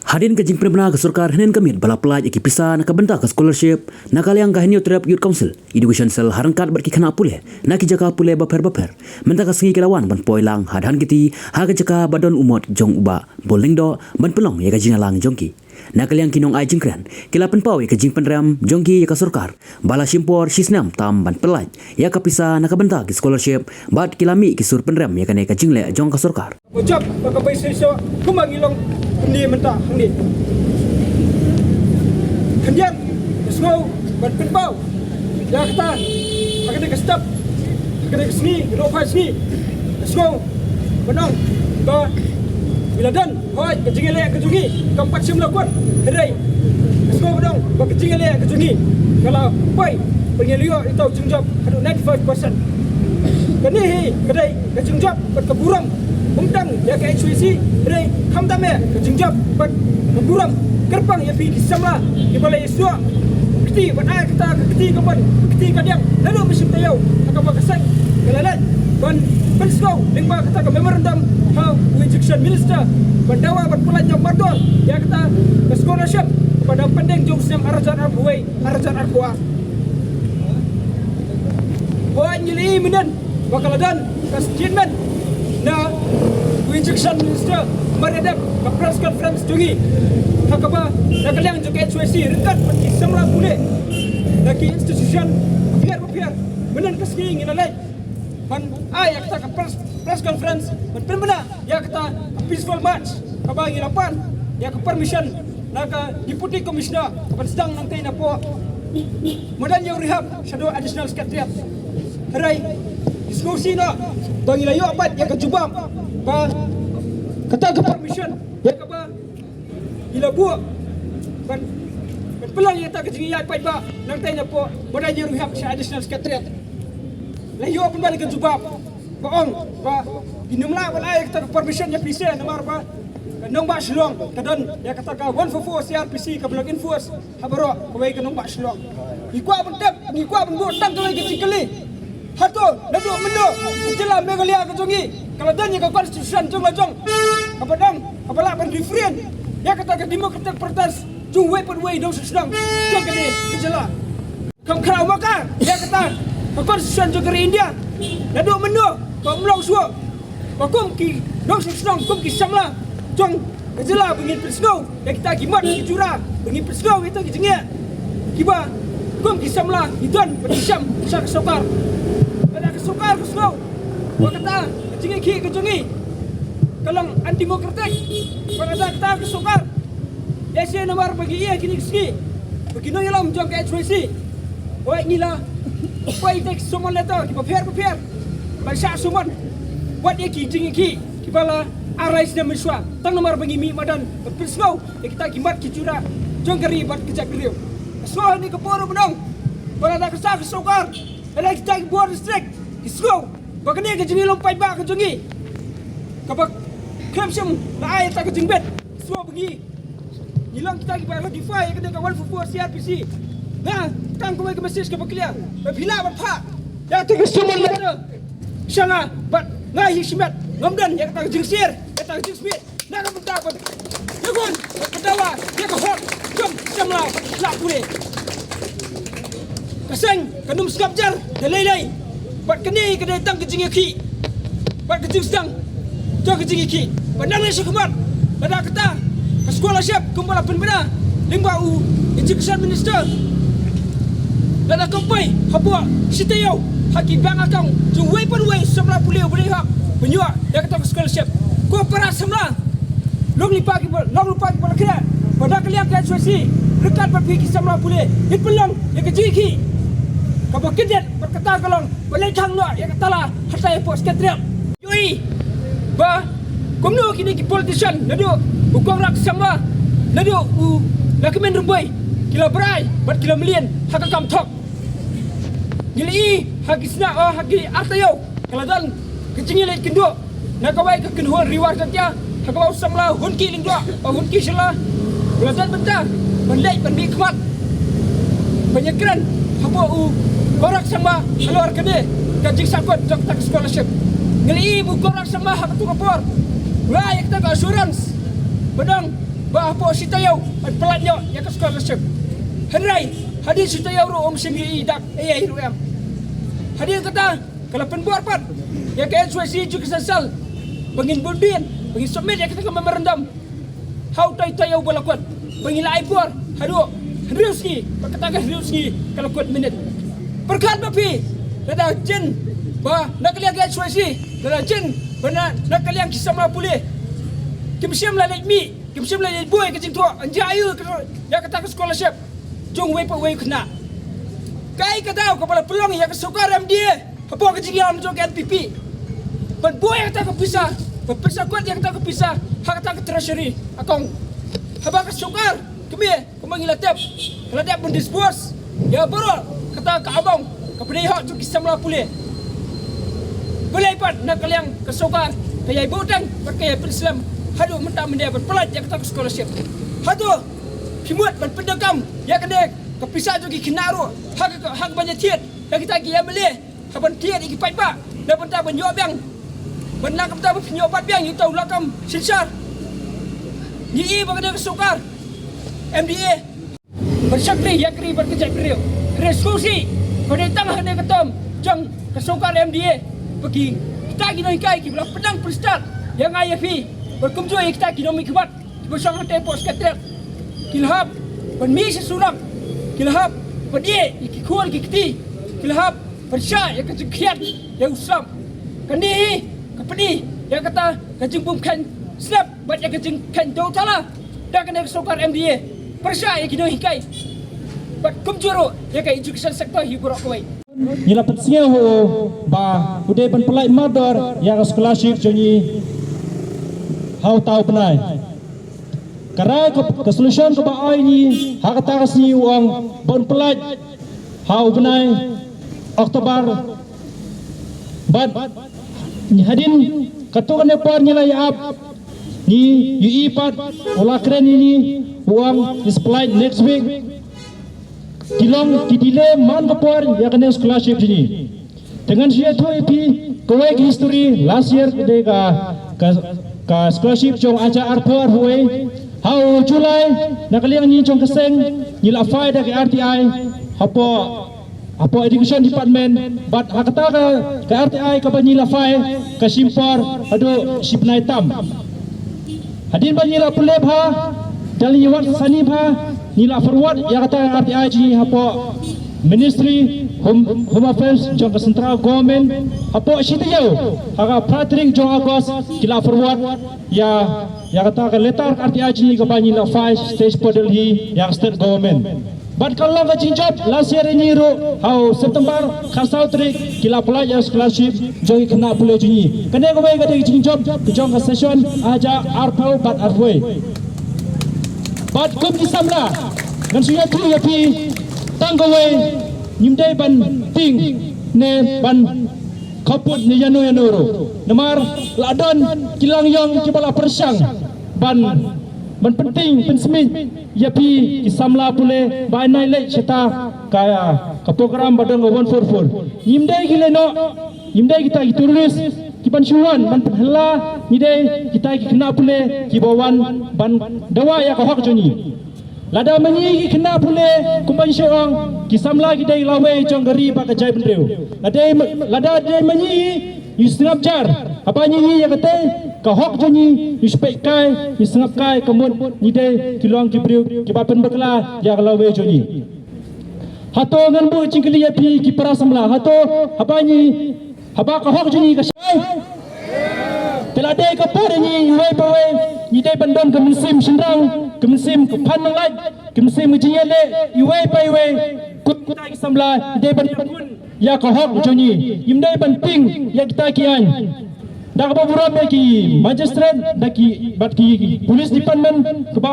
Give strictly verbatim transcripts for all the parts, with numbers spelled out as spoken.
Hadien ka jingpynbna ka sorkar hynnin ka miet ba la pyllait ïa ki pisa na ka bynta ka scholarship, na ka liang ka Hynñiewtrep Youth Council, Education Cell ha ryngkat bad ki khynnah pule na ki jaka pule bapher bapher, mynta ka sngi ki la wan ban poi lang ha Dhan Kiti ha ka jaka ba don u mot jong u Bah Bol Lyngdoh ban pynlong ïa ka jingïalang jong ki. Na ka liang ki nongai jingkren ki la pynpaw ïa ka jingpynrem jong ki ïa ka sorkar ba la shim por shi snem tam ban pyllait ïa ka pisa na ka bynta ki scholarship, bad ki la mih ki sur pynrem ïa kane ka jingleh jong ka sorkar. Ba jop ba ka bai shisha kumba ngi long kumne mynta hangne. Khyndiat, ka sngew ban pynpaw ïa kata ha kane ka step, ha kane ka sngi, ka dohphai sngi. Ka sngew ban ong ba ngi la don, hooid, ka jingïaleh ka jong ngi kam pat shym la kut, hynrei ka sngew ban ong ba ka jingïaleh ka jong ngi ka la poi ban ïaleh ïa uta u jingjop haduh ninety-five percent. Kane hi ka dei ka jingjop bad ka burom, ym tang ïa ka H Y C, hynrei khamtam eh ka jingjop bad ka burom kyrpang ïa phi ki samla kiba la ïasoh kti ban ai kata ka kti ka ban, ka kti ka diang naduh mynsiem taïew ha kaba ka seng ka la leit ban pynsngew lyngba kata ka memorandum ha u Education Minister ban dawa ban pyllait noh mardor ïa kata ka scholarship kaba dang pending jong u snem ar hajar arphew wei ar hajar arphew ar. Hooid, ngi la ïohi mynnin ba ka la don ka statement na u Education Minister mar ïa dep ka press conference jong ngi ha kaba na ka liang jong ka H Y C ryngkat bad ki samla pule na ki institution bapher bapher mynnin ka sngi ngi la leit ban ai ïa kata ka press, press conference ban pynbna ïa kata ka peaceful march kaba ngi la pan ïa ka permission na ka Deputy Commissioner kaban sdang nangtei napoh madan ïew rehab shaduh Additional Secretariat. Hynrei ngi sngewsih noh ba ngi la ïoh pat ïa ka jubab ba kata ka permission ïa kaba ngi la buh ban, ban pynlong ïa kata ka jingïaid paidbah nangtei napoh madan ïew rehab sha Additional Secretariat. La ïoh pynban ka jubab ba ong ba ngim lah ban ai kata ka permission ïa phi seh namar ba ka nongbah Shillong ka don ïa kata ka one four four C R P C kaba la enforce ha baroh kawei ka nongbah Shillong. Ngi kwah ban tip, ngi kwah ban buh tang kawei ka jingkylli. Hato naduh mynno ka jylla Meghalaya ka jong ngi ka la don ïa ka constitution jong la jong kaba dang kaba lah ban refrain ïa kata ka democratic protest jong uwei pa uwei u nongshong shnong jong kane ka jylla? Kam khraw maka ïa kata ka constitution jong ka ri India. Naduh mynno kam long shuh ba kum ki nongshong shnong, kum ki samla jong ka jylla ba ngin pynsngew ïa kita ki mat ki jura, ba ngin pynsngew ïa kita ki jingeh kiba kum ki samla ngi don ban ïashem sha ka sorkar. Lada ka sorkar ka sngew ba kata ka jingïakhih ka jong ngi ka long undemocratic, ba lada kata ka sorkar ïa seh namar ba ngi ïa kine ki sngi ba ki nongïalam jong ka H Y C, hooid, ngi la poi ïa ki summon letter kiba pher ba pher ban shah summon wat ïa ki jingïakhih kiba la arise na mynshuwa tang namar ba ngi mih madan ban pynsngew ïa kita ki mat ki jura jong ka ri bad ka jaitbynriew. Ka shuwa hangne ka por ruh ban ong ba lada ka sah ka sorkar, lada kita ki bor district ki sngew ba kane ka jingïalum paidbah ka jong ngi kaba khlem shym la ai ïa kata ka jingbit, shuwa ba ngi, ngi long kita kiba la defy ïa kane ka one four four C R P C. Nga tang kawei ka message kaba clear ba phi lah ban phah ïa kata ka summon letter sha nga bad nga hi shimet ngam don ïa kata ka jingsyier, ïa kata ka jingsmit. Na ka bynta ban ïakhun bad ban dawa ïa ka hok jong ki samla bad ki khynnah pule. Ka seng kan ym sngap jar da lei lei bad kane ka dei tang ka jingïakhih bad ka jingsdang jong ka jingïakhih. Bad nangne shakhmat, lada kata ka scholarship kumba la pynbna lyngba u Education Minister, lada ka poi hapoh shi taïew ha ki bank account jong uwei pa uwei u samla pule uba dei hok ban ïoh ïa kata ka scholarship. Ko para samla, long lypa kiba, long lypa kiba la khreh ba na ka liang ka H Y C ryngkat bad phi ki samla pule ngin pynlong ïa ka jingïakhih kaba kyndit bad kata ka long ba leit thang noh ïa ka tala hatai hapoh Secretariat. Ïohi ba kumno kine ki politician, naduh u Conrad Sangma, naduh u Lahkmen Rymbui, ki la brai bad ki la mlien ha ka kam thok. Ngi la ïohi ha ki sna, oh, ha ki ar taïew ka la don ka jingïaleit kynduh na kawei ka kynhun Ri War Jaintia ha kaba u samla Hunki Lyngdoh, oh, Hunki Shylla, u la don bynta ban leit ban mihkhmat ban ïakren hapoh u Conrad Sangma halor kane ka jingsahkut jong kata ka scholarship. Ngi la ïohi ba u Conrad Sangma ha kato ka por u la ai ïa kata ka assurance ban ong Ba hapoh shi taïew ban pyllait noh ïa ka scholarship. Hynrei hadien shi taïew ruh ym shym ïohi dak ei ei ruh em. Hadien kata ka la pynbor pat ïa ka H Y C Education Cell ba ngin bud dien ba ngin submit ïa kata ka memorandum ha u tai taïew ba la kut ba ngin la ai por haduh hynriew sngi, ba kata ka hynriew sngi ka la kut minit. Pyrkhat ba phi, lada jin ba na ka liang ka H Y C, lada jin ba na, na ka liang ki samla pule kim shym la leit mih, kim shym la leit buh ïa ka jingthoh, yn jia aïu ïa kata ka scholarship jong uwei pa uwei u khynnah. Kaei ka daw kaba la pynlong ïa ka sorkar M D A hapoh ka jingïalam jong ka N P P ban buh ïa kata ka pisa, ban pynshah kot ïa kata ka pisa ha kata ka treasury account? Haba ka sorkar kmie, kumba ngi la tip, ka la dep ban disburse ïa baroh kata ka amount kaba dei hok jong ki samla pule. Balei pat na ka liang ka sorkar ka ïai buhteng bad ka ïai pynslem haduh mynta mynta ban pyllait ïa kata ka scholarship? Hato phi mut ban pyndonkam ïa kane ka pisa jong ki khynnah ruh ha ka, ha ka ban ïathied ïa kita ki M L A, ha ban thied ïa ki paidbah na bynta ban ïoh biang, ban lah kumta ba phin ïoh bat biang ïa uta u lakam synshar? Ngi i ba kane ka sorkar M D A ban shakri ïa ka ri bad ka jaitbynriew. Hynrei sngewsih ba dei tang ha kane ka term jong ka sorkar M D A ba ki, kita ki nonghikai kiba la pyndonkam pynstad ïa nga ïa phi, bad kumjuh ïa kita ki nongmihkhmat kiba shong hangtei hapoh Secretariat, ki la hap ban mih sha surok, ki la hap ban ïeh ïa ki khun ki kti, ki la hap ban shah ïa ka jingkhriat ïa u slap. Kane hi ka pyni ïa kata ka jingbymkheiñ slap bad ïa ka jingkheiñ dewthala da kane ka sorkar M D A pyrshah ïa ki nonghikai bad kumjuh ruh ïa ka education sector hi baroh kawei. Ngi la pynsngew ha u ba u dei ban pyllait mardor ïa ka scholarship jong ngi ha uta u bnai. Ka rai ka, ka solution kaba ai ngi ha kata ka sngi u ong ban pyllait ha u bnai October. Bad ngi hadien katto katne por ngi la ïa ap, ngi ïohi pat u la kren ïa ngi u ong is pyllait next week. Ki long ki delay man ka por ïa kane scholarship jong ngi. Te ngan shu ïathuh ïa phi kawei ka history last year, ka dei ka, ka, ka scholarship jong ar hajar arphew arphew wei. Ha u July na ka liang ngi jong ka seng ngi la file da ka R T I hapoh, hapoh education department, bad ha kata ka, ka R T I kaba ngi la file ka shim por haduh shi bnai tam. Hadien ba ngi la pule bha, da la ngi wad sani bha, ngi la forward ïa kata ka R T I jong ngi hapoh Ministry Home, Home Affairs jong ka Central Government. Hapoh shi taïew, ha ka phra tarik jong August, ki la forward ïa, ïa kata ka letter ka R T I jong ngi kaba ngi la file sha sha Delhi ïa ka State Government. Bad ka long ka jingjop last year ïa ngi ruh, ha u September khatsaw tarik ki la pyllait ïa ka scholarship jong ki khynnah pule jong ngi. Kane kawei ka dei ka jingjop ka jong ka session ar hajar arphew bad arphew wei. Bad kum ki samla ngan shu ïathuh ïa phi tang kawei, ngim dei ban tieng ne ban khappud ne ïano ïano ruh. Namar la don ki langïong kiba la pyrshang ban, ban pyntieng pynsmit ïa phi ki samla pule ba ai nai leit shata ka, ka program ba don ka one four four. Ngim dei ki lehnoh, ngim dei kita ki terrorist ki ban shu wan ban pynhylla, ngi dei kita ki khynnah pule kiba wan ban dawa ïa ka hok jong ngi. Lada ma ngi ki khynnah pule kumba ngi shait ong, ki samla ki dei lawei jong ka ri bad ka jaitbynriew. Lada, lada dei ma ngi, ngi sngap jar haba ngi ïohi ïa kata ka hok jong ngi, ngi shu peit kai, ngi sngap kai, ka mut ngi dei ki long ki briew kiba pynbakla ïa ka lawei jong ngi. Hato ngan buh jingkylli ïa phi ki para samla, hato haba ngi, haba ka hok jong ngi ka shai, te la dei ka por ïa ngi iwei pa iwei ngi dei ban don ka mynsiem shynrang, ka mynsiem ka phan nalait, ka mynsiem ka jingïaleh iwei pa iwei. Kum kita ki samla ngi dei ban ïakun ïa ka hok jong ngi. Ngim dei ban tieng ïa kita ki aiñ. Da kaba burom ïa ki magistrate, da ki, bad ki police department kiba,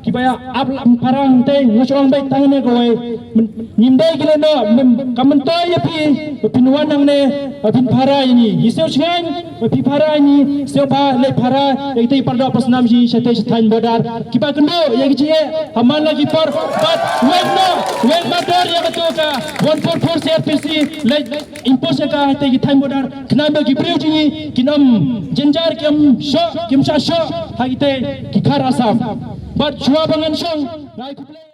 kiba ïa ap la para hangtei, nga shu ong beit tang ne kawei. Men-, ngim dei ki lehnoh, men-, ka myntoi ïa phi ba phin wan hangne ba phin para ïa ngi. Ngi sngewsynei ba phi para ïa ngi, sngewbha leit para ïa kita ki para doh para snam jong ngi shatei sha thaiñ border. Kiba kynduh ïa ki jingeh ha man la ki por, bad weng noh, weng mardor ïa kato ka one four four C R P C, leit impose ïa ka hatei ki thaiñ border, khnang ba ki briew jong ngi kin ym jynjar, kim shoh, kim shah shoh ha kitei ki khar Assam. Bad shuwa ba ngan shong, nga ai khublei.